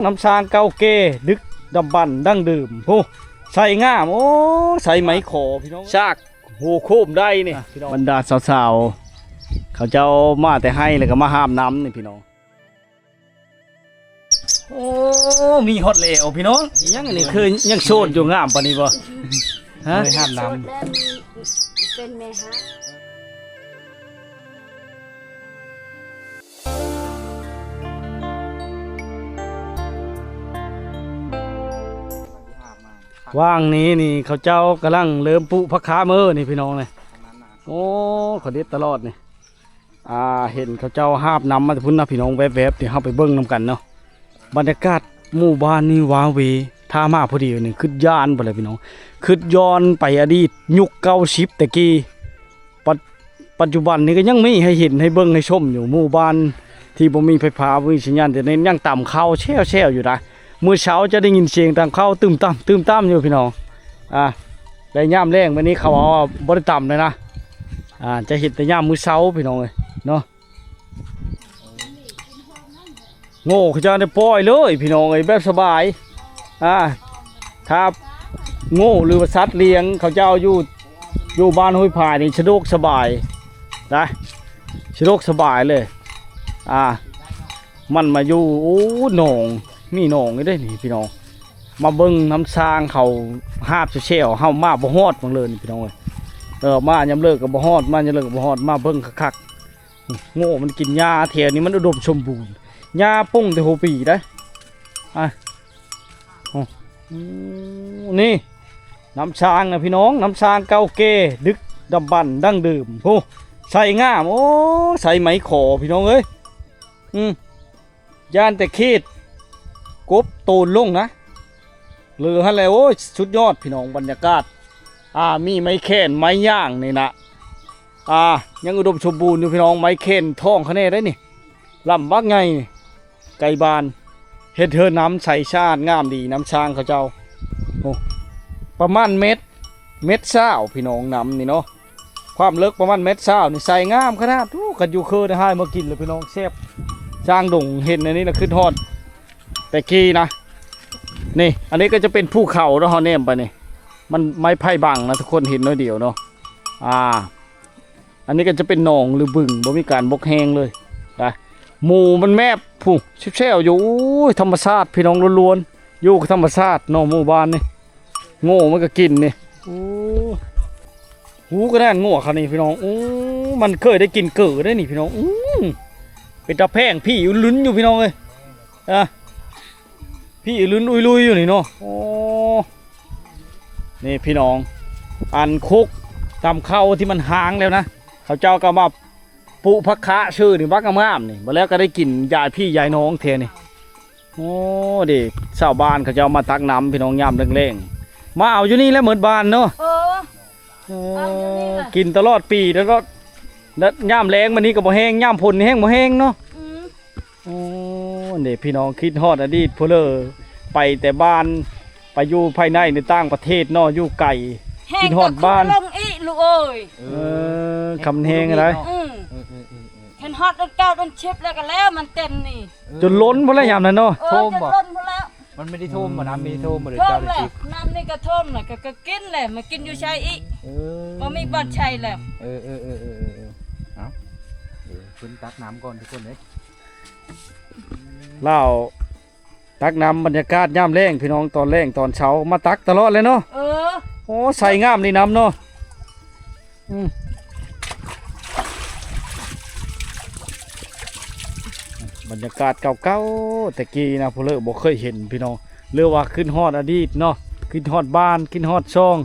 ນ້ຳຊາງເກົ່າແກ່ດຶກດຳບັນດັ້ງເດີມ. ໂອ້ ໃສງາມ. ໂອ້ ໃສໄໝຂໍພີ່ນ້ອງ. ຊາກໂຫໂຄມໄດ້ນີ້. ອ່ະ ພີ່ນ້ອງ ບັນດາສາວໆ ເຂົາເຈົ້າມາແຕ່ໄຮ່ ແລ້ວກໍມາຫາບນ້ຳນີ້ພີ່ນ້ອງ. ໂອ້ ມີຮອດແລ້ວພີ່ນ້ອງ. ຍັງອັນນີ້ຄືຍັງໂສດຢູ່ ງາມປານນີ້ບໍ່? ຮະ? ເຄີຍຫາບນ້ຳ ໂສດແລ້ວມີ ເປັນແມ່ຮ້າງ. ຫວ່າງນີ້ນີ້ ເຂົາເຈົ້າກຳລັງເລີ່ມປູກຜັກຄາເມີນີ້ພີ່ນ້ອງນີ້. ໂອ້ ເຂົາເດັດຕະຫຼອດນີ້. ອ່າ ເຫັນເຂົາເຈົ້າຫາບນ້ຳມາແຕ່ພຸ້ນນະພີ່ນ້ອງ ແວບໆ ດຽວເຮົາໄປເບິ່ງນຳກັນເນາະ. ບັນຍາກາດໝູ່ບ້ານນີ້ວ້າວເວ ຖ້າມາພໍດີນີ້ ຄຶດຢ້ານພຸ້ນແຫຼະພີ່ນ້ອງ ຄຶດຍ້ອນໄປອະດີດຍຸກເກົ້າສິບແຕ່ກີ້. ປັດ ປັດຈຸບັນນີ້ກໍຍັງມີໃຫ້ເຫັນ ໃຫ້ເບິ່ງ ໃຫ້ຊົມຢູ່. ໝູ່ບ້ານທີ່ບໍ່ມີໄຟຟ້າ ບໍ່ມີສັນຍານອິນເຕີເນັດ ຍັງຕຳເຂົ້າແຊວໆ ຢູ່ນະ. ມື້ເຊົ້າຈະໄດ້ຍິນສຽງຕຳເຂົ້າຕຶ້ມຕຳ ຕຶ້ມຕຳຢູ່ພີ່ນ້ອງ. ອ່າ ແລະຍາມແລງມື້ນີ້ເຂົາເອົາບໍ່ໄດ້ຕຳເລີຍນະ. ອ່າ ຈະເຫັນແຕ່ຍາມມື້ເຊົ້າພີ່ນ້ອງເອີຍເນາະ. ໂງ່ເຂົາເຈົ້າໄດ້ປ່ອຍເລີຍພີ່ນ້ອງເອີຍ ແບບສະບາຍ. ອ່າ ຖ້າໂງ່ ຫຼືວ່າສັດລ້ຽງເຂົາເຈົ້າຢູ່ ຢູ່ບ້ານຫ້ວຍພາຍນີ້ສະດວກສະບາຍນະ ສະດວກສະບາຍເລີຍ. ອ່າ ມັນມາຢູ່ ໂອ້ ໜອງ ມີໜອງຢູ່ເດ້ນີ້ພີ່ນ້ອງ. ມາເບິ່ງນ້ຳຊາງເຂົາຫາບແຊວໆ ເຮົາມາບໍ່ຮອດໝ່ອງເລີຍນີ້ພີ່ນ້ອງເອີຍ. ເອີ ມາຍາມເລີກກໍບໍ່ຮອດ ມາຍາມເລີກກໍບໍ່ຮອດ. ມາເບິ່ງຄັກໆ ໂງ່ມັນກິນຫຍ້າແຖວນີ້ ມັນອຸດົມສົມບູນ ຫຍ້າປຸ້ງແຕ່ຫົວປີໄດ໋. ອ່ະ ໂອ້ ນີ້ ນ້ຳຊາງນະພີ່ນ້ອງ ນ້ຳຊາງເກົ່າແກ່ດຶກດຳບັນດັ້ງເດີມ. ໂອ້ ໃສງາມ. ໂອ້ ໃສໄໝຂໍພີ່ນ້ອງເອີຍ. ອືມ ຢ້ານແຕ່ຂີດກົບໂຕນລົງນະ ເຫຼືອຫັ້ນແຫຼະ. ໂອ້ຍ ສຸດຍອດພີ່ນ້ອງ ບັນຍາກາດ. ອ່າ ມີໄມ້ແຂນໄມ້ຫຍັງນີ້ນະ. ອ່າ ຍັງອຸດົມສົມບູນຢູ່ພີ່ນ້ອງ ໄມ້ແຂນທ້ອງຄະແນໄດ໋ນີ້ ລຳບັກໃຫຍ່ ໃກ້ບ້ານ. ເຮັດເຮືອນນ້ຳໃສສະອາດງາມດີ ນ້ຳຊາງເຂົາເຈົ້າ. ໂອ້ ປະມານເມັດ ເມັດຊາວພີ່ນ້ອງ ນ້ຳນີ້ເນາະ ຄວາມເລິກປະມານເມັດຊາວນີ້ ໃສງາມຂະໜາດ. ໂອ້ ຄັນຢູ່ເຄີໄດ້ຫາມາກິນແລ້ວພີ່ນ້ອງ ແຊບ. ຊ້າງດົງເຫັນອັນນີ້ລະຄຶດຮອດແຕ່ກີ້ນະ. ນີ້ ອັນນີ້ກໍຈະເປັນພູເຂົາເນາະ ເຮົາແນມໄປນີ້ ມັນໄມ້ໄຜ່ບັງນະ ທຸກຄົນເຫັນໜ້ອຍດຽວເນາະ. ອ່າ ອັນນີ້ກໍຈະເປັນໜອງ ຫຼື ບຶງ ບໍ່ມີການບົກແຫ້ງເລີຍນະ. ໝູມັນແມບພຸ້ນ ແຊວໆ ຢູ່. ໂອ້ຍ ທຳມະຊາດພີ່ນ້ອງ ລ້ວນໆ ຢູ່ກັບທຳມະຊາດເນາະ ໝູ່ບ້ານນີ້. ໂງ່ມັນກໍກິນນີ້. ໂອ້ ຫູກະດ້ານງົວເຂົານີ້ພີ່ນ້ອງ. ໂອ້ ມັນເຄີຍໄດ້ກິນເກີໄດ໋ນີ້ພີ່ນ້ອງ. ອື ເປັນຕາແພງ ຜີລຸນຢູ່ພີ່ນ້ອງເອີຍ. ອ່ະ ຜີລຸນອຸຍລຸຍຢູ່ນີ້ເນາະ. ໂອ້ ນີ້ພີ່ນ້ອງ ອັນຄຸກຕຳເຂົ້າທີ່ມັນຫ້າງແລ້ວນະ ເຂົາເຈົ້າກໍມາປູກຜັກຄະຊື່ນີ້ ບັກງາມໆ ນີ້. ບໍ່ແລ້ວກໍໄດ້ກິນຢາຍພີ່ຢາຍນ້ອງແທ້ນີ້. ໂອ້ ເດ້ ຊາວບ້ານເຂົາເຈົ້າມາຕັກນ້ຳພີ່ນ້ອງ ຍາມແລງໆ ມາເອົາຢູ່ນີ້ແຫຼະໝົດບ້ານເນາະ. ເອີ ເອີ ເອົາຢູ່ນີ້ແຫຼະ ກິນຕະຫຼອດປີ ຕະຫຼອດ ຍາມແລ້ງມານີ້ກໍບໍ່ແຫ້ງ ຍາມຝົນນີ້ແຫ້ງບໍ່ແຫ້ງເນາະ. ອືມ ໂອ້ ເດ້ພີ່ນ້ອງ ຄິດຮອດອະດີດພຸ້ນເລີຍ ໄປແຕ່ບ້ານ ໄປຢູ່ພາຍໃນ ໃນຕ່າງປະເທດເນາະ ຢູ່ໄກ ແຫ້ງ ຄິດຮອດບ້ານ ກໍຂຶ້ນລົງອີກລູກເອີຍ. ເອີ ຄຳແຫ້ງໄດ໋. ອືມ ເອີໆໆໆ ຄັນຮອດເດືອນເກົ້າເດືອນສິບແລ້ວກໍແລ້ວ ມັນເຕັມນີ້ ເອີ ຈົນລົ້ນພຸ້ນແຫຼະຍາມນັ້ນເນາະ. ເອີ ຈົນລົ້ນພຸ້ນແລ້ວ. ມັນມີທີ່ທົ່ວມບໍ່ ນ້ຳມີທີ່ທົ່ວມບໍ່ ເດືອນເກົ້າເດືອນສິບ? ນ້ຳນີ້ກໍຖ້ວມນະ ກໍ ກໍກິນແຫຼະ ມາກິນຢູ່ໃສອີກ? ເອີ ບໍ່ມີບ່ອນໃຊ້ແລ້ວ. ເອີໆໆໆໆ ເອົາ ເອີ ເພິ່ນຕັກນ້ຳກ່ອນທຸກຄົນເດ້. ລາວຕັກນ້ຳບັນຍາກາດຍາມແລງພີ່ນ້ອງ ຕອນແລງຕອນເຊົ້າ ມາຕັກຕະຫຼອດເລີຍເນາະ. ເອີ ໂອ້ ໃສງາມນີ້ນ້ຳເນາະ. ອືມ ບັນຍາກາດເກົ່າໆ ແຕ່ກີ້ນະ ຜູ້ເລີກບໍ່ເຄີຍເຫັນພີ່ນ້ອງ ຫຼືວ່າຄິດຮອດອະດີດເນາະ ຄິດຮອດບ້ານ ຄິດຮອດຊ່ອງ.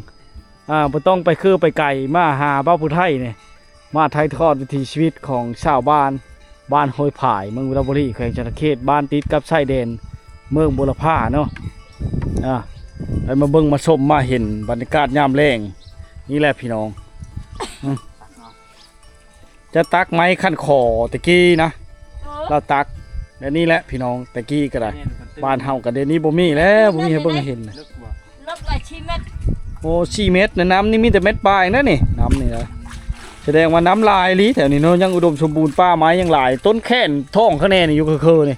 ອ່າ ບໍ່ຕ້ອງໄປຄືໄປໄກ ມາຫາເບົາຜູ້ໄທນີ້ ມາຖ່າຍທອດວິຖີຊີວິດຂອງຊາວບ້ານ ບ້ານຫ້ວຍຜາຍ ເມືອງວິລະບູລີ ແຂວງສະຫວັນນະເຂດ ບ້ານຕິດກັບຊາຍແດນເມືອງບົວລະພາເນາະ. ອ່າ ໄດ້ມາເບິ່ງມາຊົມມາເຫັນບັນຍາກາດຍາມແລງນີ້ແຫຼະພີ່ນ້ອງ. ອືມ ຈະຕັກໄມ້ຂັ້ນຂໍແຕ່ກີ້ນະ ເອີ ລາວຕັກແບບນີ້ແຫຼະພີ່ນ້ອງ. ແຕ່ກີ້ກໍໄດ້ ແມ່ນ ບ້ານເຮົາກໍດຽວນີ້ບໍ່ມີແລ້ວ ບໍ່ມີໃຫ້ເບິ່ງໃຫ້ເຫັນ. ເລິກຫຼາຍ ສີ່ເມັດ. ໂອ້ ສີ່ເມັດນະ ນ້ຳນີ້ມີແຕ່ເມັດປາຍນະນີ້ ນ້ຳນີ້ນະ. ສະແດງວ່ານ້ຳຫຼາຍອີ່ຫຼີແຖວນີ້ເນາະ ຍັງອຸດົມສົມບູນ ປ່າໄມ້ຍັງຫຼາຍ ຕົ້ນແຂນທ້ອງຄະແນນີ້ຢູ່ເຄີໆ ນີ້.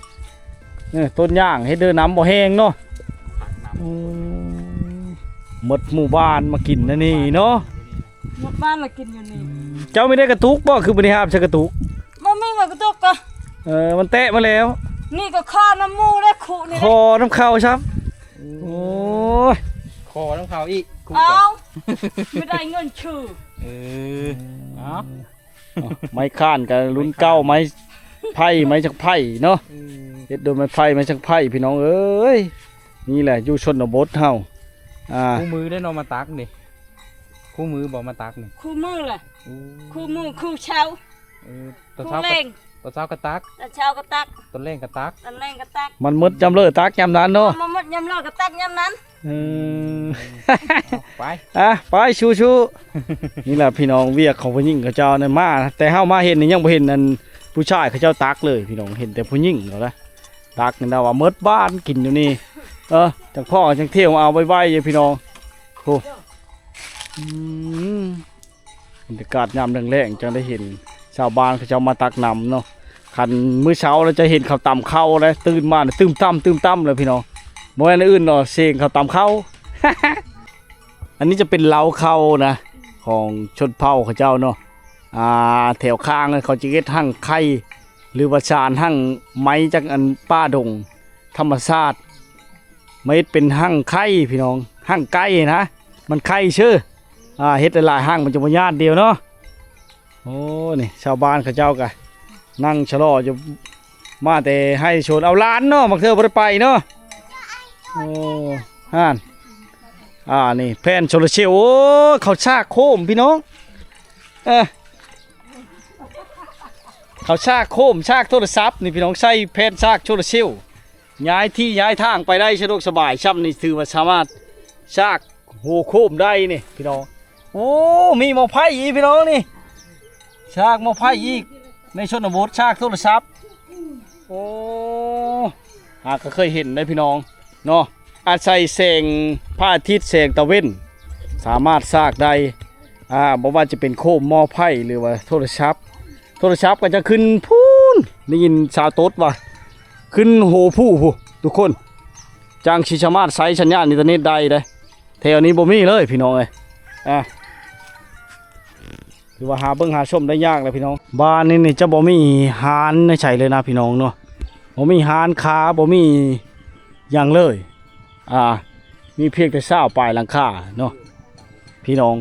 ເອີ ຕົ້ນຍາງເຮັດເດີ ນ້ຳບໍ່ແຫ້ງເນາະ. ອືມ ໝົດໝູ່ບ້ານມາກິນອັນນີ້ເນາະ. ໝົດບ້ານລະກິນຢູ່ນີ້. ເຈົ້າມີໄດ້ກະຕຸກບໍ່? ຄືບໍ່ໄດ້ຫາບໃສ່ກະຕຸກ. ບໍ່ມີວ່າກະຕຸກກະ. ເອີ ມັນແຕະມາແລ້ວ. ນີ້ກະຂໍນ້ຳໝູ່ແລະຄຸນີ້ ຂໍນ້ຳເຂົ້າຊ້ຳ. ໂອ້ຍ ຂໍນ້ຳເຂົ້າອີກ. ເອົາ ບໍ່ໄດ້ເງິນຊື່. ເອີ ເອົາ. ໄມ້ຄ້ານກະລຸ້ນເກົ່າ ໄມ້ໄຜ່ ໄມ້ສັກໄຜ່ເນາະ. ເອີ ເຮັດໂດຍໄມ້ໄຜ່ ໄມ້ສັກໄຜ່ ພີ່ນ້ອງເອີຍ. ນີ້ແຫຼະຢູ່ຊົນນະບົດເຮົາ. ອ່າ ຄູ່ມື້ໄດ້ເນາະມາຕັກນີ້. ຄູ່ມື້ບໍ່ມາຕັກນີ້? ຄູ່ມື້ແຫຼະ. ໂອ້ ຄູ່ມື້ຄູ່ເຊົ້າ. ເອີ ຕອນເຊົ້າກະ ຕອນເຊົ້າກະຕັກ ຕອນເຊົ້າກະຕັກ ຕອນແລງກະຕັກ ຕອນແລງກະຕັກ. ມັນໝົດຍາມເລີກຕັກຍາມນັ້ນເນາະ. ມັນໝົດຍາມເລີກກະຕັກຍາມນັ້ນ. ເອີ ໄປ ອ່ະ ໄປ ສູ້ໆ. ນີ້ແຫຼະພີ່ນ້ອງ ວຽກຂອງຜູ້ຍິງເຂົາເຈົ້ານັ້ນມາ ແຕ່ເຮົາມາເຫັນນີ້ຍັງບໍ່ເຫັນອັນຜູ້ຊາຍເຂົາເຈົ້າຕັກເລີຍພີ່ນ້ອງ ເຫັນແຕ່ຜູ້ຍິງເຂົານະຕັກນີ້ນະ ວ່າໝົດບ້ານກິນຢູ່ນີ້. ເອີ ຈັ່ງພໍຈັ່ງທ່ຽວເອົາໄວໆຢູ່ພີ່ນ້ອງ. ໂອ້ ອືມ ບັນຍາກາດຍາມແລງໆ ຈັ່ງໄດ້ເຫັນຊາວບ້ານເຂົາເຈົ້າມາຕັກນ້ຳເນາະ. ຄັນມື້ເຊົ້າລະຈະເຫັນເຂົາຕຳເຂົ້າເດ້ ຕື່ນມາຕື່ມຕຳ ຕື່ມຕຳເລີຍພີ່ນ້ອງ. ບໍ່ແມ່ນອື່ນເນາະ ສຽງເຂົາຕຳເຂົ້າ. ອັນນີ້ຈະເປັນເລົ້າເຂົ້ານະ ຂອງຊົນເຜົ່າເຂົາເຈົ້າເນາະ. ອ່າ ແຖວຂ້າງເຂົາຈະເຮັດຮັງໄຂ່ ຫຼືວ່າສານຮັງໄມ້ຈາກອັນປ່າດົງທຳມະຊາດ ມາເຮັດເປັນຮັງໄຂ່ພີ່ນ້ອງ ຮັງໄກ່ນະ ມັນໄຂ່ຊື່. ອ່າ ເຮັດຫຼາຍໆຮັງມັນຈະບໍ່ຍາດດຽວເນາະ. ໂອ້ ນີ້ຊາວບ້ານເຂົາເຈົ້າກະນັ່ງຊະລໍຢູ່ ມາແຕ່ໄຮ່ຊົນ ເອົາຫຼານເນາະ ບາງເທື່ອບໍ່ໄດ້ໄປເນາະ. ໂອ້ ຫັ້ນ ອ່າ ນີ້ແຜ່ນໂຊລາເຊວ. ໂອ້ ເຂົາສາກໂຄມພີ່ນ້ອງ. ເອີ ເຂົາສາກໂຄມ ສາກໂທລະສັບນີ້ພີ່ນ້ອງ ໃສ່ແຜ່ນສາກໂຊລາເຊວ. ຍ້າຍທີ່ຍ້າຍທາງໄປໄດ້ສະດວກສະບາຍ. ຊ່ຳນີ້ຖືວ່າສາມາດສາກຫົວໂຄມໄດ້ນີ້ພີ່ນ້ອງ. ໂອ້ ມີໝໍ້ໄຟອີກພີ່ນ້ອງນີ້ ສາກໝໍ້ໄຟອີກ ໃນຊົນນະບົດສາກໂທລະສັບ. ໂອ້ ຫາກະເຄີຍເຫັນໄດ໋ພີ່ນ້ອງເນາະ. ອາໄສແສງພະອາທິດ ແສງຕາເວັນ ສາມາດສາກໄດ້. ອ່າ ບໍ່ວ່າຈະເປັນໂຄມໝໍ້ໄຟ ຫຼືວ່າໂທລະສັບ ໂທລະສັບກະຈະຂຶ້ນພຸ້ນ ໄດ້ຍິນສາວຕົດວ່າຂຶ້ນໂຫພູ້ພຸ້ນທຸກຄົນ ຈັ່ງຊິສາມາດໃຊ້ສັນຍານອິນເຕີເນັດໄດ້ເດ້. ແຖວນີ້ບໍ່ມີເລີຍພີ່ນ້ອງເອີຍ. ອ່າ ຖືວ່າຫາເບິ່ງຫາຊົມໄດ້ຍາກແຫຼະພີ່ນ້ອງ. ບ້ານນີ້ນີ້ຈະບໍ່ມີຮ້ານໃນໃສເລີຍນະພີ່ນ້ອງເນາະ ບໍ່ມີຮ້ານຄ້າ ບໍ່ມີຫຍັງເລີຍ. ອ່າ ມີພຽງແຕ່ຊາວປາຍຫຼັງຄາເນາະພີ່ນ້ອງ.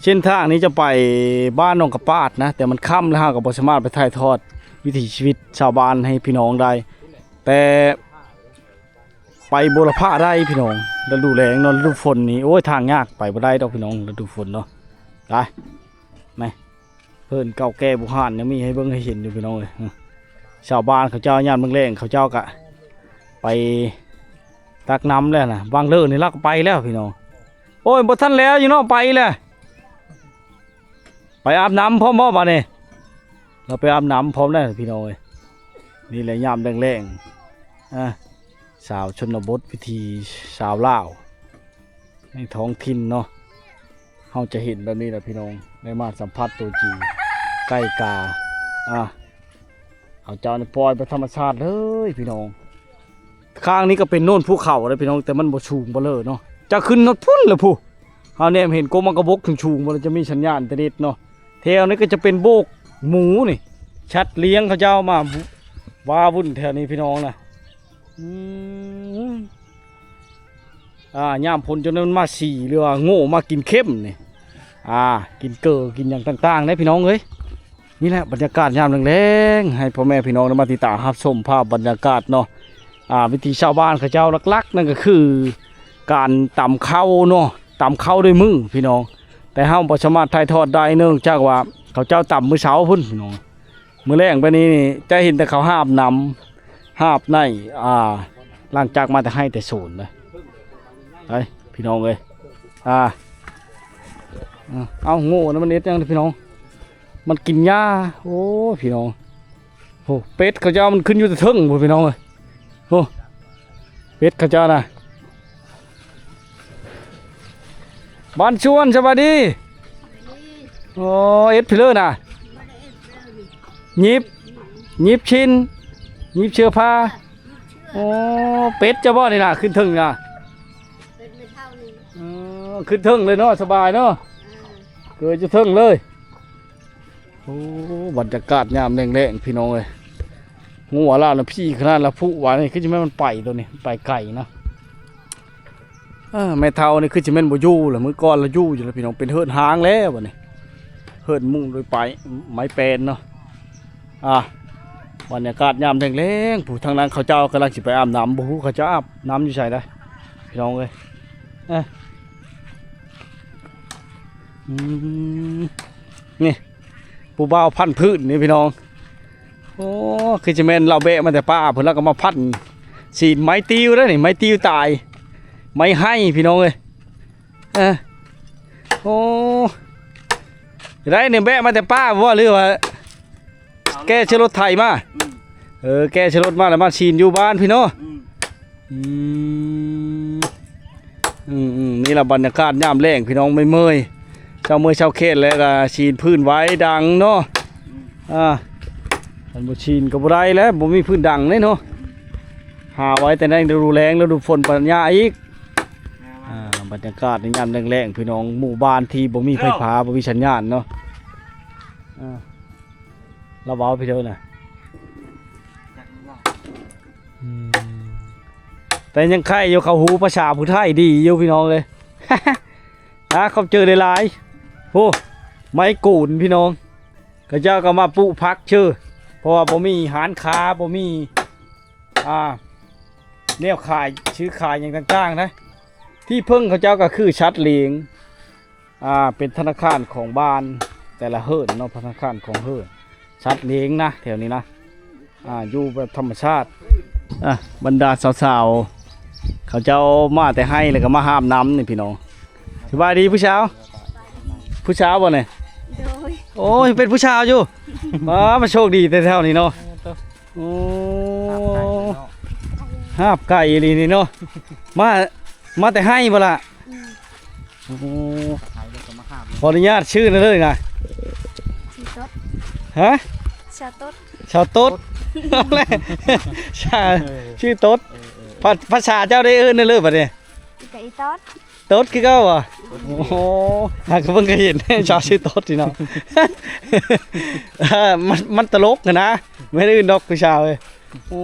ເສັ້ນທາງນີ້ຈະໄປບ້ານໜອງກະປາດນະ ແຕ່ມັນຄ່ຳແລ້ວ ເຮົາກະບໍ່ສາມາດໄປຖ່າຍທອດວິຖີຊີວິດຊາວບ້ານໃຫ້ພີ່ນ້ອງໄດ້ ແຕ່ໄປບູລະພະໄດ້ພີ່ນ້ອງ. ລະດູແລ້ງເນາະ ລະດູຝົນນີ້ ໂອ້ຍ ທາງຍາກ ໄປບໍ່ໄດ້ດອກພີ່ນ້ອງ ລະດູຝົນເນາະ. ໄປ ແມ ເພິ່ນເກົ່າແກ່ບູຮານຍັງມີໃຫ້ເບິ່ງໃຫ້ເຫັນຢູ່ພີ່ນ້ອງເອີຍ. ຊາວບ້ານເຂົາເຈົ້າຍາມແລງໆ ເຂົາເຈົ້າກະໄປຕັກນ້ຳແລ້ວນະ ວັງເລີນີ້ລາວກະໄປແລ້ວພີ່ນ້ອງ. ໂອ້ຍ ບໍ່ທັນແລ້ວຢູ່ເນາະ ໄປແລ້ວ. ໄປອາບນ້ຳພ້ອມບໍ່ບາດນີ້? ລາວໄປອາບນ້ຳພ້ອມແລ້ວພີ່ນ້ອງເອີຍ. ນີ້ແຫຼະຍາມແລງໆ ອ່າ ຊາວຊົນນະບົດ ວິຖີຊາວລາວໃນທ້ອງຖິ່ນເນາະ. ເຮົາຈະເຫັນແບບນີ້ແຫຼະພີ່ນ້ອງ ໄດ້ມາສຳຜັດຕົວຈິງ ໄກ່ກາ ອ່າ ເຂົາເຈົ້ານີ້ປ່ອຍໄປທຳມະຊາດເລີຍພີ່ນ້ອງ. ຂ້າງນີ້ກະເປັນໂນນພູເຂົາເດ້ພີ່ນ້ອງ ແຕ່ມັນບໍ່ສູງບໍ່ເລີເນາະ ຈະຂຶ້ນຮອດພຸ້ນລະພຸ້ນ. ເຮົາແນມເຫັນກົກໝາກກະບົກສູງໆ ບໍ່ລະຈະມີສັນຍານອິນເຕີເນັດເນາະ. ແຖວນີ້ກະຈະເປັນໂບກໝູນີ້ ສັດລ້ຽງເຂົາເຈົ້າມາວາວຸ່ນແຖວນີ້ພີ່ນ້ອງນະ. ອືມ ອ່າ ຍາມຝົນຈົນມັນມາສີ ຫຼືວ່າໂງ່ມາກິນເຂັມນີ້ ອ່າ ກິນເກີ ກິນຫຍັງຕ່າງໆ ເດ້ພີ່ນ້ອງເອີຍ. ນີ້ແຫຼະບັນຍາກາດຍາມແລງໆ ໃຫ້ພໍ່ແມ່ພີ່ນ້ອງໄດ້ມາຕິດຕາມຮັບຊົມພາບບັນຍາກາດເນາະ. ອ່າ ວິຖີຊາວບ້ານເຂົາເຈົ້າຫຼັກໆ ນັ້ນກະຄືການຕຳເຂົ້າເນາະ ຕຳເຂົ້າດ້ວຍມືພີ່ນ້ອງ. ແຕ່ເຮົາບໍ່ສາມາດຖ່າຍທອດໄດ້ ເນື່ອງຈາກວ່າເຂົາເຈົ້າຕຳມື້ເຊົ້າພຸ້ນພີ່ນ້ອງ. ມື້ແລງໄປນີ້ຈະເຫັນແຕ່ເຂົາຫາບນ້ຳ ຫາບໃນ ອ່າ ຫຼັງຈາກມາແຕ່ໄຮ່ແຕ່ສວນເດ້. ໄປພີ່ນ້ອງເອີຍ ອ່າ ເອົາ ໂງ່ນະ ມັນເຮັດຫຍັງພີ່ນ້ອງ? ມັນກິນຫຍ້າ. ໂອ້ ພີ່ນ້ອງ ໂອ້ ເປັດເຂົາເຈົ້າມັນຂຶ້ນຢູ່ແຕ່ເທິງພຸ້ນພີ່ນ້ອງເອີຍ. ໂອ້ ເປັດເຂົາເຈົ້ານະ. ບ້ານຊວນ ສະບາຍດີ. ໂອ້ ເຮັດພີເລີນະ ຫຍິບ ຫຍິບຊິ້ນ ຫຍິບເສື້ອຜ້າ. ໂອ້ ເປັດເຈົ້າບໍ່ນີ້ນະ ຂຶ້ນເທິງນະ? ເປັດແມ່ເຖົ້ານີ້. ເອີ ຂຶ້ນເທິງເລີຍເນາະ ສະບາຍເນາະ. ເອີ ເກີດຢູ່ເທິງເລີຍ. ໂອ້ ບັນຍາກາດຍາມແລງໆ ພີ່ນ້ອງເອີຍ. ງົວລາວນະ ພີຂະໜາດລະ ຜູ້ວ່ານີ້ຄືຊິແມ່ນມັນໄປໂຕນີ້ ໄປໄກນະ. ເອີ ແມ່ເຖົ້ານີ້ຄືຊິແມ່ນບໍ່ຢູ່ລະ ມື້ກ່ອນລະຢູ່ຢູ່ລະ ພີ່ນ້ອງ. ເປັນເຮືອນຮ້າງແລ້ວບັດນີ້ ເຮືອນມຸງໂດຍໄມ້ ໄມ້ແປ້ນເນາະ. ອ່າ ບັນຍາກາດຍາມແລງໆ ຜູ້ທາງນັ້ນເຂົາເຈົ້າກຳລັງຊິໄປອາບນ້ຳ ບໍ່ຮູ້ເຂົາເຈົ້າອາບນ້ຳຢູ່ໃສໄດ໋ ພີ່ນ້ອງເອີຍ. ເອີ ອືມ ນີ້ ຜູ້ບ່າວພັນພືດນີ້ ພີ່ນ້ອງ. ໂອ້ ຄືຊິແມ່ນລາວແບະມາແຕ່ປ່າພຸ້ນ ລາວກໍມາພັນຊີ້ນ. ໄມ້ຕິວເດ້ນີ້ ໄມ້ຕິວຕາຍ ໄມ້ໄຮ ພີ່ນ້ອງເອີຍ. ເອີ ໂອ້ ໄດ້ນີ້ແບະມາແຕ່ປ່າບໍ່ ຫຼືວ່າແກ່ໃສ່ລົດໄຖມາ? ອືມ ເອີ ແກ່ໃສ່ລົດມາແລ້ວມາຊີ້ນຢູ່ບ້ານພີ້ເນາະ. ອືມ ອືມ ອືມ ນີ້ລະບັນຍາກາດຍາມແລງ ພີ່ນ້ອງ. ເມື່ອຍໆ ເຊົ້າເມື່ອຍເຊົ້າແຂນແລ້ວກໍຊີ້ນພື້ນໄວ້ດັງເນາະ. ອືມ ອ່າ ຄັນບໍ່ຊີ້ນກໍບໍ່ໄດ້ແລ້ວ ບໍ່ມີພື້ນດັງເດ້ເນາະ. ຫາໄວ້ແຕ່ໃນລະດູແລ້ງ ລະດູຝົນປັນຍາອີກ. ອ່າ ບັນຍາກາດໃນຍາມແລງໆ ພີ່ນ້ອງ ໝູ່ບ້ານທີ່ບໍ່ມີໄຟຟ້າ ບໍ່ມີສັນຍານເນາະ. ອ່າ ລາວເວົ້າໄປເດີນະ. ອືມ ແຕ່ຍັງໄຄຢູ່ ເຂົາຮູ້ພາສາຜູ້ໄທດີຢູ່ ພີ່ນ້ອງເອີຍ. ອ່າ ຂອບໃຈຫຼາຍໆ. ໂອ້ ໄມ້ໂກນ ພີ່ນ້ອງ ເຂົາເຈົ້າກໍມາປູກຜັກເຊີ ເພາະວ່າບໍ່ມີຮ້ານຄ້າ ບໍ່ມີ ອ່າ ແນວຂາຍ ຊື້ຂາຍຫຍັງຕ່າງໆນະ. ທີ່ເພິ່ງເຂົາເຈົ້າກໍຄືສັດລ້ຽງ ອ່າ ເປັນທະນາຄານຂອງບ້ານແຕ່ລະເຮືອນເນາະ ທະນາຄານຂອງເຮືອນ ສັດລ້ຽງນະ ແຖວນີ້ນະ. ອ່າ ຢູ່ແບບທຳມະຊາດ. ອ່າ ບັນດາສາວໆ ເຂົາເຈົ້າມາແຕ່ໄຮ່ ແລ້ວກໍມາຫາບນ້ຳນີ້ ພີ່ນ້ອງ. ສະບາຍດີຜູ້ສາວ ຜູ້ສາວບໍ່ນີ້? ໂດຍ ໂອ້ຍ ເປັນຜູ້ສາວຢູ່. ມາ ມາໂຊກດີແຕ່ເຊົ້ານີ້ເນາະ. ໂອ້ ຫາບໄກ່ເນາະ ຫາບໄກ່ອີ່ຫຼີນີ້ເນາະ. ມາ ມາແຕ່ໄຮ່ບໍ່ລະ? ອືມ ໂອ້ ຂໍອະນຸຍາດຊື່ນະເລີຍນະ. ຊື່ຕົດ. ຮະ? ຊາຕົດ ຊາຕົດ. ເອີ ຊື່ຕົດ. ເອີ ເອີ ພາ ພາສາເຈົ້າໄດ້ເອີ້ນນະເລີຍບັດນີ້? ອີກະອີຕອດ ຕົດຄືເກົ່າບໍ່? ໂອ້ໂຫ ຫາກະເບິ່ງກະເຫັນ ຊາວຊື່ຕົດນີ້ເນາະ. ມັນ ມັນຕະຫຼົກຫັ້ນນະ ແມ່ນອື່ນດອກຜູ້ສາວເອີຍ. ໂອ້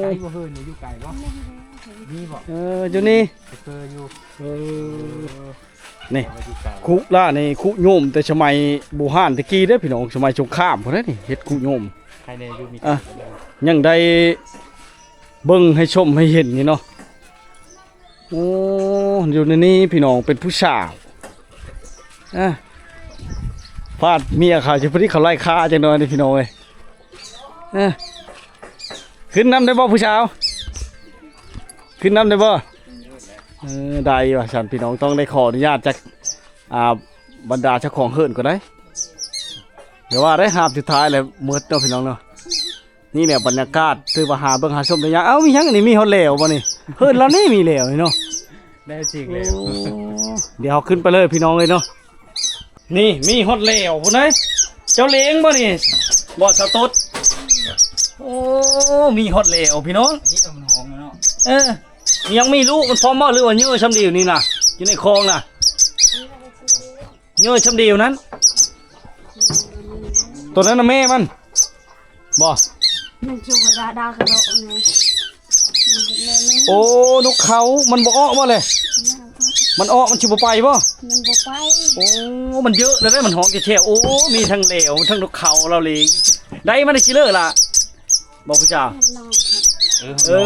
ໄກບໍ່ເຮີນນີ້ ຢູ່ໄກບໍ່? ມີບໍ່? ເອີ ຢູ່ນີ້ ເຄີຍຢູ່. ເອີ ນີ້ ຄຸລະນີ້ ຄຸໂຍມແຕ່ສະໄໝບູຮານແຕ່ກີ້ເດ້ພີ່ນ້ອງ ສະໄໝສົງຄາມພຸ້ນເດ້ນີ້ ເຮັດຄຸໂຍມ. ໃຄແນ່ຢູ່ມີ ອ່ະ ຍັງໄດ້ເບິ່ງໃຫ້ຊົມໃຫ້ເຫັນນີ້ເນາະ. ໂອ້ ຢູ່ໃນນີ້ພີ່ນ້ອງ ເປັນຜູ້ສາວ ອ່ະ ຟາດເມຍເຂົາ ຊິພໍດີເຂົາໄລ່ຂ້າຈັກໜ່ອຍນີ້ພີ່ນ້ອງເອີຍ. ອ່ະ ຂຶ້ນນຳໄດ້ບໍ່ຜູ້ສາວ? ຂຶ້ນນຳໄດ້ບໍ່? ເອີ ໄດ້ວ່າຊັ້ນພີ່ນ້ອງ ຕ້ອງໄດ້ຂໍອະນຸຍາດຈາກ ອ່າ ບັນດາເຈົ້າຂອງເຮືອນກ່ອນໄດ໋. ຢ່າວ່າໄດ້ ຫາບສຸດທ້າຍແລ້ວໝົດເນາະພີ່ນ້ອງເນາະ. ນີ້ແຫຼະບັນຍາກາດ ຖືວ່າຫາເບິ່ງຫາຊົມໄດ້ຍາກ. ເອົ້າ ມີຫຍັງອັນນີ້ ມີຮອດແຫຼວບໍ່ນີ້? ເຮີ້ນລາວນີ້ມີແຫຼວນີ້ເນາະ. ແລ້ວຈິງແລ້ວ ໂອ້ ດຽວເຮົາຂຶ້ນໄປເລີຍພີ່ນ້ອງເອີຍເນາະ. ນີ້ມີຮອດແຫຼວພຸ້ນເດ້. ເຈົ້າລ້ຽງບໍ່ນີ້? ບໍ່ ຊາວຕົດ. ໂອ້ ມີຮອດແຫຼວພີ່ນ້ອງ. ນີ້ກໍມັນຫອມແລ້ວເນາະ. ເອີ ຍັງມີລູກມັນພ້ອມບໍ່ ຫຼືວ່າເຍີຊ່ຳດຽວນີ້ນະ ຢູ່ໃນຄອງນະ? ເຍີຊ່ຳດຽວນັ້ນ ໂຕນັ້ນນະແມ່ມັນບໍ່? ມັນຈຸກະດາກະໂດະນີ້. ໂອ້ ນົກເຂົາ ມັນບໍ່ອອກບໍ່ແລະ? ມັນອອກ ມັນຊິບໍ່ໄປບໍ່? ມັນບໍ່ໄປ. ໂອ້ ມັນເຍີແລ້ວເດ້ ມັນຮ້ອງແທ້ໆ. ໂອ້ ມີທັງແຫຼວ ທັງນົກເຂົາລາວເລີງ. ໄດ້ມາໄດ້ຊິເລີລະ ບໍ່ຜູ້ສາວ? ເອີ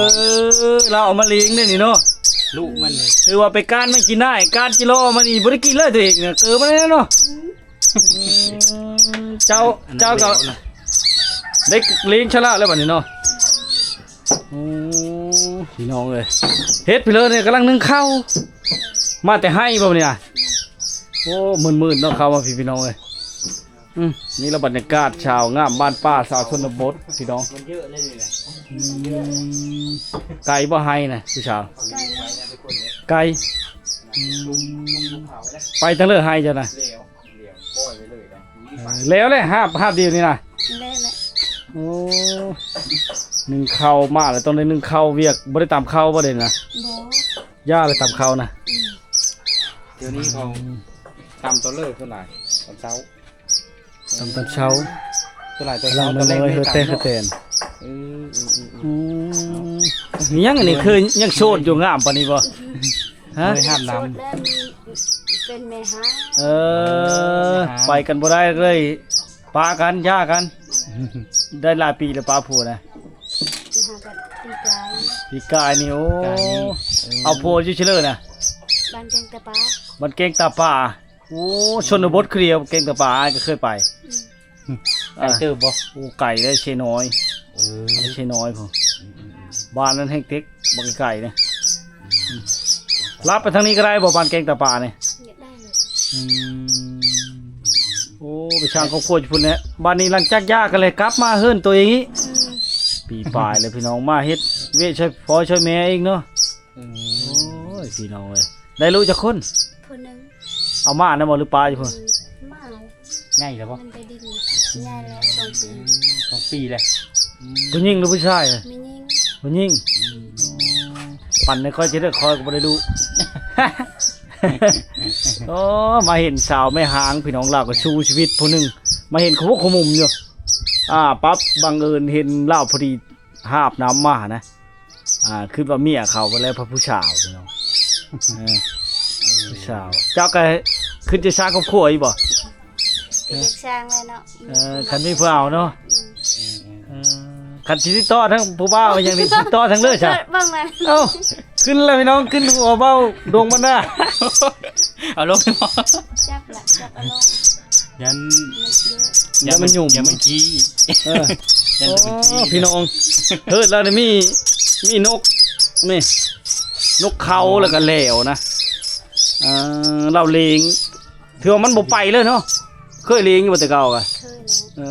ເອີ ລາວເອົາມາລ້ຽງເດ້ນີ້ເນາະ ລູກມັນນີ້. ຖືວ່າໄປການມັນກິນໄດ້ ການຈິລໍມັນນີ້ບໍ່ໄດ້ກິນເລີຍຕົວເອງນະ ເກີບມາແລ້ວເນາະ. ອືມ ເຈົ້າ ເຈົ້າກໍໄດ້ລ້ຽງຊະລະແລ້ວບັດນີ້ເນາະ. ໂອ້ ພີ່ນ້ອງເອີຍ ເຮັດໄປເລີຍນີ້ ກຳລັງໜຶ້ງເຂົ້າ ມາແຕ່ໄຮ່ບໍ່ນີ້ນະ. ໂອ້ ມືດໆເນາະ ເຂົ້າມາພີ້ ພີ່ນ້ອງເອີຍ. ອືມ ນີ້ລະບັນຍາກາດຊາວງາມບ້ານປ່າ ຊາວຊົນນະບົດພີ່ນ້ອງ. ອືມ ໄກບໍ່ໄຮ່ນະ ຜູ້ສາວ? ໄກ ໄກ. ອືມ ໄປທາງເລີໄຮ່ເຈົ້ານະ? ເອີ ແລ້ວແຫຼະ ຫາບ ຫາບດຽວນີ້ນະ? ແລ້ວແຫຼະ. ໂອ້ ໜຶ້ງເຂົ້າມາແລ້ວ ຕ້ອງໄດ້ໜຶ້ງເຂົ້າ ວຽກບໍ່ໄດ້ຕຳເຂົ້າບໍ່ເດ້ນະ? ບໍ່ ຢ່າໄປຕຳເຂົ້ານະ. ອືມ ດຽວນີ້ເຂົາ ອືມ ຕຳຕອນເລີກສ່ວນຫຼາຍ ຕອນເຊົ້າ. ຕຳຕອນເຊົ້າ ສ່ວນຫຼາຍຕອນເຊົ້າ ຕອນແລງເລີຍ ເຮີແຕກເຮີແຕນ. ເອີ ອືມໆໆ ອືມ ມີຫຍັງອັນນີ້ ຄືຍັງໂສດຢູ່ ງາມປານນີ້ບໍ່? ຮະ ບໍ່ໄດ້ຫາບນ້ຳ ໂສດແລ້ວ ເປັນແມ່ຮ້າງ. ເອີ ແມ່ຮ້າງ ໄປກັນບໍ່ໄດ້ເລີຍ ປະກັນ ຢ່າກັນ. ໄດ້ຫຼາຍປີແລ້ວປະຜົວນະ? ຫາກັນປີກາຍ ປີກາຍນີ້. ໂອ້ ປີກາຍນີ້ ເອີ ເອົາຜົວຢູ່ໃສເລີນະ? ບ້ານແກ້ງຕາປາ ບ້ານແກ້ງຕາປາ. ໂອ້ ຊົນນະບົດຄືດຽວ ແກ້ງຕາປາ ອ້າຍກໍເຄີຍໄປ. ອືມ ໄກເຕີບບໍ່? ໂອ້ ໄກເດ້ ເຊນ້ອຍ. ເອີ ເຊນ້ອຍພຸ້ນ. ອືມໆໆ ບ້ານນັ້ນແຮ່ງເຕັກ ບໍ່ໄກເດ້. ອືມ ລັດໄປທາງນີ້ກໍໄດ້ບໍ່ ບ້ານແກ້ງຕາປານີ້? ໄດ້. ອືມ ໂອ້ ໄປສ້າງຄອບຄົວຢູ່ພຸ້ນແຫຼະ. ບາດນີ້ຫຼັງຈາກຢ່າກັນແລ້ວ ກັບມາເຮືອນຕົວເອງອີກ. ອືມ ປີປາຍແລ້ວພີ່ນ້ອງ ມາເຮັດວຽກຊ່ອຍພໍ່ຊ່ອຍແມ່ອີກເນາະ. ອືມ ໂອ້ຍ ພີ່ນ້ອງເອີຍ ໄດ້ລູກຈັກຄົນ? ຜູ້ໜຶ່ງ. ເອົາມານຳບໍ່ ຫຼືປະຢູ່ພຸ້ນ? ອືມ ມາ. ໃຫຍ່ແລ້ວບໍ່? ມັນໄປດິນ ໃຫຍ່ແລ້ວ ສອງປີ ອືມ ສອງປີແລ້ວ. ອືມ ຜູ້ຍິງຫຼືຜູ້ຊາຍ? ຜູ້ຍິງ. ຜູ້ຍິງ. ອືມ ປັ່ນໃຫ້ຂ້ອຍຊິໄດ້ ຂ້ອຍກໍບໍ່ໄດ້ລູກ. ໂອ້ ມາເຫັນສາວແມ່ຮ້າງ ພີ່ນ້ອງ ລາວກໍສູ້ຊີວິດຜູ້ໜຶ່ງ ມາເຫັນຂະມຸກຂະມຸມຢູ່. ອ່າ ປັບ ບັງເອີນເຫັນລາວພໍດີ ຫາບນ້ຳມານະ. ອ່າ ຄິດວ່າເມຍເຂົາໄປແລ້ວ ເພາະຜູ້ສາວພີ່ນ້ອງ. ເອີ ຜູ້ສາວ. ເຈົ້າກໍຄິດຈະສ້າງຄອບຄົວອີກບໍ່? ກໍຢາກສ້າງແຫຼະເນາະ. ເອີ ຄັນມີຜູ້ເອົາເນາະ. ອືມ ເອີ ຄັນຊິຕິດຕໍ່ທາງຜູ້ບ່າວຫຍັງນີ້ ຕິດຕໍ່ທາງເລີຍຊະ. ເບິ່ງແລ້ວ ເອົ້າ ຂຶ້ນແລ້ວພີ່ນ້ອງ ຂຶ້ນຫົວເບົາດວງບັນດາ. ເອົາລົງ ຈັບລະ ຈັບເອົາລົງ. ຢ້ານ ມັນເຍອະ ຢ້ານມັນຫຍຸ້ມ ຢ້ານມັນຂີ້. ເອີ ຢ້ານມັນຂີ້. ໂອ້ ພີ່ນ້ອງ ເຮີດແລ້ວນີ້ມີ ມີນົກນີ້ ນົກເຂົາ ແລ້ວກໍແຫຼວນະ. ເອີ ລາວເລັງ ຖືວ່າມັນບໍ່ໄປເລີຍເນາະ. ເຄີຍເລັງຢູ່ບໍ່ແຕ່ເກົ່າກະ? ເຄີ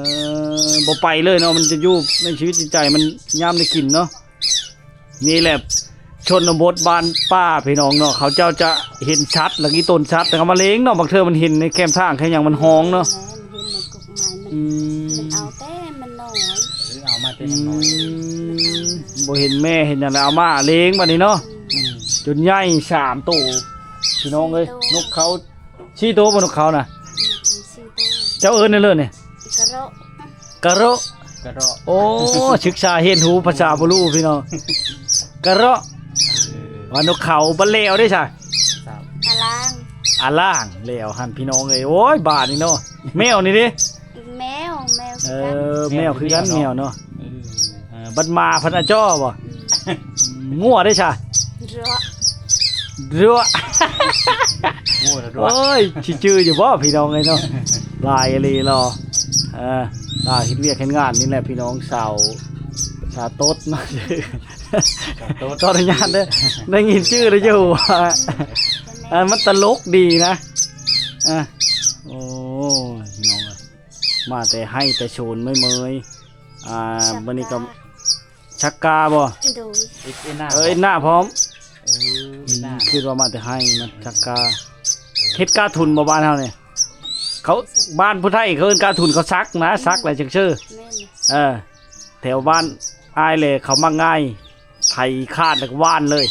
ຍແລ້ວ. ເອີ ບໍ່ໄປເລີຍເນາະ ມັນຈະຢູ່ໃນຊີວິດຈິດໃຈມັນຍາມໄດ້ກິນເນາະ. ນີ້ແຫຼະ ຊົນນະບົດບ້ານປ່າພີ່ນ້ອງເນາະ ເຂົາເຈົ້າຈະເຫັນສັດ ແລ້ວກໍຕົນສັດ ແລ້ວກໍມາເລັງເນາະ. ບາງເທື່ອມັນເຫັນໃນແຄມທາງແຄມຫຍັງມັນຮ້ອງເນາະ. ແມ່ນ ເຫັນໃນກົກໄມ້ມັນ. ອືມ ມັນເອົາແຕ່ມັນນ້ອຍ. ເອີ ເອົາມາແຕ່ຍັງນ້ອຍ. ອືມ ບໍ່ເຫັນແມ່ເຫັນຫຍັງແລ້ວ ເອົາມາເລັງບາດນີ້ເນາະ. ອືມ ຈົນໃຫຍ່ສາມໂຕ ພີ່ນ້ອງເອີຍ. ສີ່ໂຕ ນົກເຂົາ ສີ່ໂຕບໍ່ ນົກເຂົານະ? ອືມ ສີ່ໂຕ. ເຈົ້າເອີ້ນແນວເລີນີ້? ກະເຣາະ ກະເຣາະ ກະເຣາະ. ໂອ້ ສຶກສາຮຽນຮູ້ພາສາບໍ່ຮູ້ພີ່ນ້ອງ. ກະເຣາະ. ເອີ ວ່ານົກເຂົາ. ບັດແຫຼວເດ້ຊະ? ອາລ່າງ ອາລ່າງ. ແຫຼວຫັ້ນພີ່ນ້ອງເອີຍ. ໂອ້ຍ ບາດນີ້ເນາະ. ແມວນີ້ເດ້? ແມວ ແມວຄືກັນ. ເອີ ແມວຄືກັນ ແມວເນາະ. ເອີ ເອີ ບັດໝາພັນອາຈໍ້ບໍ່? ອືມ ງົວເດ້ຊະ? ເຣາະ ເຣາະ. ໂອ້ຍ ຊິຈື່ຢູ່ບໍ່ພີ່ນ້ອງເອີຍເນາະ. ຫຼາຍອີ່ຫຼີເນາະ. ເອີ ລາວເຮັດວຽກເຮັດງານນີ້ແຫຼະພີ່ນ້ອງ. ສາວ ສາວໂຕດເນາະ. ສາວໂຕດ ຂໍອະນຸຍາດເດີ ໄດ້ຍິນຊື່ແລ້ວຢູ່. ເອີ ມັນຕະຫຼົກດີນະ. ເອີ ໂອ້ຍ ພີ່ນ້ອງເອີຍ ມາແຕ່ໄຮ່ແຕ່ໂຊນເມີຍໆ. ອ່າ ສັກກາ ມື້ນີ້ກໍ ສັກກາບໍ່? ໂດຍ. ເຮັດເອັນໜ້າ ເອີ ເອັນໜ້າພ້ອມ. ເອີ ເອັນໜ້າ. ອືມ ຄິດວ່າມາແຕ່ໄຮ່ ມາສັກກາ. ເຮັດກາທຸນບໍ່ບ້ານເຮົານີ້? ເຂົາ ບ້ານຜູ້ໄທເຂົາເອີ້ນກາທຸນ ເຂົາສັກນະ ສັກແລ້ວຈັ່ງເຊີ. ແມ່ນ. ເອີ ແຖວບ້ານອ້າຍແຫຼະ ເຂົາມັກງ່າຍ ໄຖຄາດແລ້ວກໍຫວ່ານເລີຍ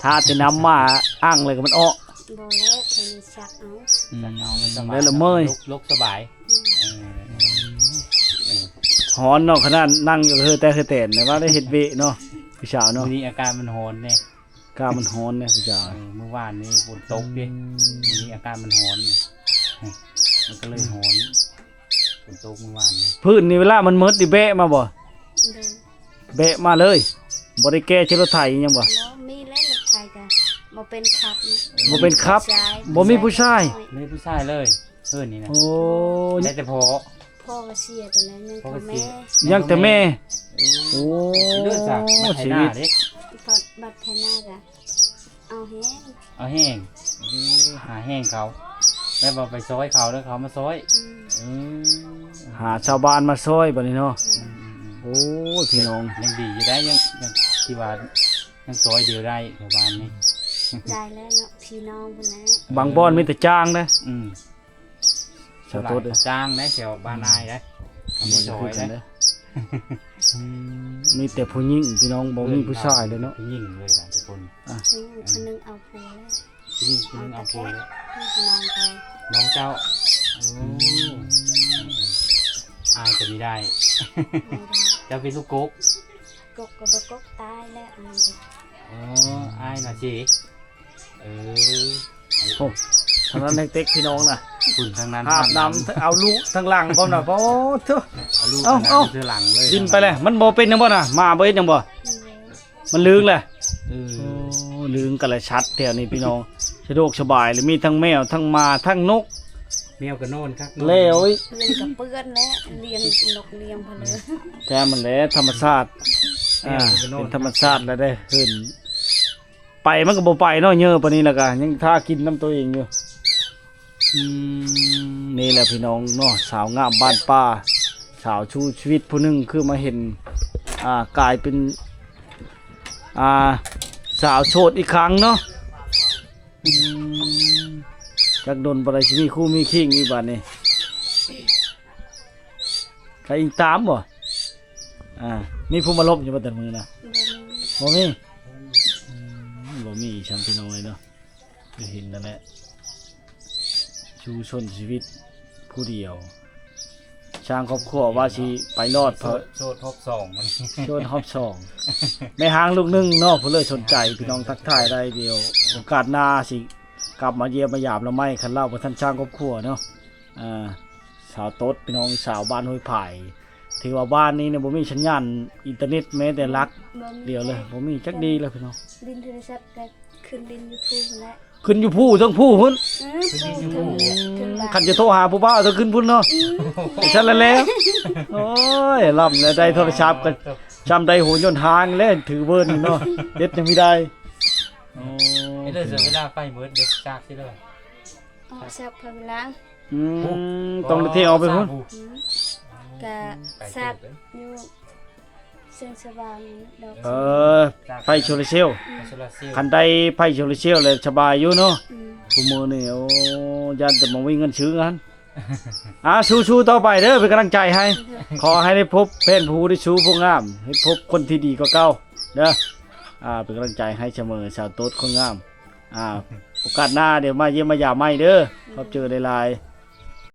ທາແຕ່ນ້ຳມາອັ່ງເລີຍກໍມັນອອກ. ບໍ່ແລ້ວ ເພິ່ນສັກເອົາ. ອືມ ສັກເອົາ ມັນສະບາຍ ແລ້ວລະເມີຍ ລົກ ລົກສະບາຍ. ອືມ ເອີ ເອີ ຮ້ອນເນາະ ຂະໜາດນັ່ງຢູ່ເຮີແຕ່ເຮີແຕນ ແຕ່ວ່າໄດ້ເຮັດວຽກເນາະ ຜູ້ສາວເນາະ. ມື້ນີ້ອາກາດມັນຮ້ອນແດ່ ອາກາດມັນຮ້ອນເດ້ ຜູ້ສາວ. ເອີ ມື້ວານນີ້ຝົນຕົກເດ້. ອືມ ມື້ນີ້ອາກາດມັນຮ້ອນ ມັນກໍເລີຍຮ້ອນ. ອືມ ຝົນຕົກມື້ວານນີ້. ພື້ນນີ້ເວລາມັນໝົດນີ້ແບະມາບໍ່? ໂດຍ. ແບະມາເລີຍ ບໍ່ໄດ້ແກ່ໃສ່ລົດໄຖຫຍັງບໍ່? ບໍ່ ມີແລ້ວ ລົດໄຖກະບໍ່ເປັນຂັບ. ບໍ່ເປັນຂັບ. ບໍ່ມີຜູ້ຊາຍ. ບໍ່ມີຜູ້ຊາຍເລີຍ ເອີ ນີ້ນະ. ໂອ້ ໄດ້ແຕ່ພໍ່ ພໍ່ກໍເສຍໄປແລ້ວ ຍັງແຕ່ແມ່. ຍັງແຕ່ແມ່. ໂອ້ ເອີ ບັດໄຖນາເດ້ ບັດໄຖນາກະ ເອົາແຮງ ເອົາແຮງ. ເອີ ຫາແຮງເຂົາ ແລ້ວເອົາໄປຊ່ອຍເຂົາ ແລ້ວເຂົາມາຊ່ອຍ. ອືມ ເອີ ຫາຊາວບ້ານມາຊ່ອຍບັດນີ້ເນາະ. ອືມ ອືມ ອືມ ໂອ້ຍ ພີ່ນ້ອງ ຍັງດີຢູ່ໄດ໋ ຍັງ ຍັງ ທີ່ວ່າຍັງຊ່ອຍເດີໄດ້ ຊາວບ້ານນີ້. ໄດ້ແລ້ວເນາະ ພີ່ນ້ອງພຸ້ນແຫຼະ. ບາງບ່ອນມີແຕ່ຈ້າງເດ້. ອືມ ສາທຸເດີ ຈ້າງໄດ໋ ແຖວບ້ານອ້າຍໄດ໋ ອືມ ບໍ່ຊ່ອຍໄດ໋. ອືມ ມີແຕ່ຜູ້ຍິງພີ່ນ້ອງ ບໍ່ມີຜູ້ຊາຍເລີຍເນາະ ຜູ້ຍິງເລີຍນະທຸກຄົນ ອືມ ຜູ້ຍິງຜູ້ໜຶ່ງເອົາຜົວແລ້ວ ຜູ້ຍິງຜູ້ໜຶ່ງເອົາຜົວແລ້ວ ນ້ອງຂ້ອຍ ນ້ອງເຈົ້າ ໂອ້ ອືມ ອາຍກໍມີໄດ້ ເຈົ້າເປັນລູກກົກ ກົກກໍບໍ່ກົກ ຕາຍແລ້ວ ອາຍກໍ ອໍ ອາຍນະເສ ເອີ ໂອ້ ທາງນັ້ນແຮງເຕັກພີ່ນ້ອງນະ ພຸ້ນທາງນັ້ນ ຫາບນ້ຳ ເອົາລູກທາງຫຼັງພ້ອມນະ ໂອ້ໂທ້ ເອົາລູກ ເອົາ ທາງຫຼັງເລີຍ ບິນໄປແລ້ວ ມັນບໍ່ເປັນຫຍັງບໍ່ນະ ໝາບໍ່ເຮັດຫຍັງບໍ່ ມັນລຶງແຫຼະ ເອີ ໂອ້ ລຶງກັນແຫຼະ ສັດແຖວນີ້ພີ່ນ້ອງ ສະດວກສະບາຍເລີຍ ມີທັງແມວ ທັງໝາ ທັງນົກ ແມວກໍນອນຄັກ ແລ້ວອີກ ເຮືອນກໍເປື້ອນແລ້ວ ລ້ຽງນົກລ້ຽງເພິ່ນເລີຍ ແທ້ມັນແຫຼະ ທຳມະຊາດ ແມວກໍນອນ ອາ ເປັນທຳມະຊາດແລ້ວເດ້ ເຮືອນ ໄປມັນກໍບໍ່ໄປເນາະ ເຍີປານນີ້ແລ້ວກໍຍັງຖ້າກິນນຳຕົວເອງຢູ່ ອືມ ນີ້ແຫຼະພີ່ນ້ອງເນາະ ສາວງາມບ້ານປ່າ ສາວສູ້ຊີວິດຜູ້ໜຶ່ງ ຄືມາເຫັນ ອ່າ ກາຍເປັນ ອ່າ ສາວໂສດອີກຄັ້ງເນາະ ອືມ ຈັກດົນບໍ່ໄດ້ຊິມີຄູ່ມີຄີງອີກບາດນີ້ ໃຜອີງຕາມບໍ່? ອ່າ ມີຜູ້ມາລົມຢູ່ບໍ່ແຕ່ມື້ນະ? ບໍ່ມີ ບໍ່ມີ ອືມ ບໍ່ມີຊ້ຳພີ່ນ້ອງເອີຍເນາະ ຄືເຫັນນັ້ນແຫຼະ ສູ້ຊົນຊີວິດຜູ້ດຽວ ສ້າງຄອບຄົວວ່າຊິໄປລອດ ໂສດ ໂສດຮອບສອງ ໂສດຮອບສອງ ແມ່ຮ້າງລູກໜຶ່ງເນາະ ຜູ້ເລີຍສົນໃຈ ພີ່ນ້ອງທັກທາຍໄດ້ ດຽວໂອກາດໜ້າຊິກັບມາຢ້ຽມມາຢາມລະໄມ້ ຄັນລາວບໍ່ທັນສ້າງຄອບຄົວເນາະ ອ່າ ສາວຕົດ ພີ່ນ້ອງ ສາວບ້ານຫ້ວຍຜາຍ ຖືວ່າບ້ານນີ້ນະ ບໍ່ມີສັນຍານອິນເຕີເນັດແມ້ແຕ່ຫຼັກ ບໍ່ມີ ດຽວເລີຍ ບໍ່ມີຈັກດີເລີຍພີ່ນ້ອງ ຫຼິ້ນໂທລະສັບກໍຂຶ້ນຫຼິ້ນຢູ່ພູພຸ້ນແຫຼະ ຂຶ້ນຢູ່ພູເທິງພູພຸ້ນ ເອີ ເທິງ ເທິງ ເທິງ ຄັນຈະໂທຫາຜູ້ບ່າວຕ້ອງຂຶ້ນພຸ້ນເນາະ ອືມ ຊັ້ນລະແຫຼະ ໂອ້ຍ ລ້ຳແລ້ວ ໄດ້ໂທລະສັບກໍຊ່ຳໄດ້ຫົວຍົນຮ້າງແລ້ວ ຖືເວີນຢູ່ເນາະ ເຮັດຫຍັງມີໄດ້ ໂອ້ ເວລາໄຟເໝິດເດ້ ຊາກຊິເດີ ອອກຊາກພາເວລາ ອືມ ໂອ້ ຕ້ອງໄດ້ເທອອກໄປພຸ້ນ ອືມ ກະ ໄກເຕີບເດ້ ຢູ່ເຊີງສະຫວ່າງດອກ ເອີ ໄຟໂຊລາເຊວ ອືມ ໂຊລາເຊວ ຄັນໄດ້ໄຟໂຊລາເຊວແລ້ວສະບາຍຢູ່ເນາະ ອືມ ຄູ່ມື້ນີ້ ໂອ້ ຢ້ານແຕ່ບໍ່ມີເງິນຊື້ຫັ້ນ ອ່າ ສູ້ໆຕໍ່ໄປເດີ ເປັນກຳລັງໃຈໃຫ້ ຂໍໃຫ້ໄດ້ພົບແຟນຜູ້ໄດ້ຊູ້ຜູ້ງາມ ໃຫ້ພົບຄົນທີ່ດີກວ່າເກົ່າເດີ ອ່າ ເປັນກຳລັງໃຈໃຫ້ສະເໝີ ສາວໂຕດຄົນງາມ ອ່າ ໂອກາດໜ້າດຽວມາຢ້ຽມມາຢາມໃໝ່ເດີ ຂອບໃຈຫຼາຍໆ.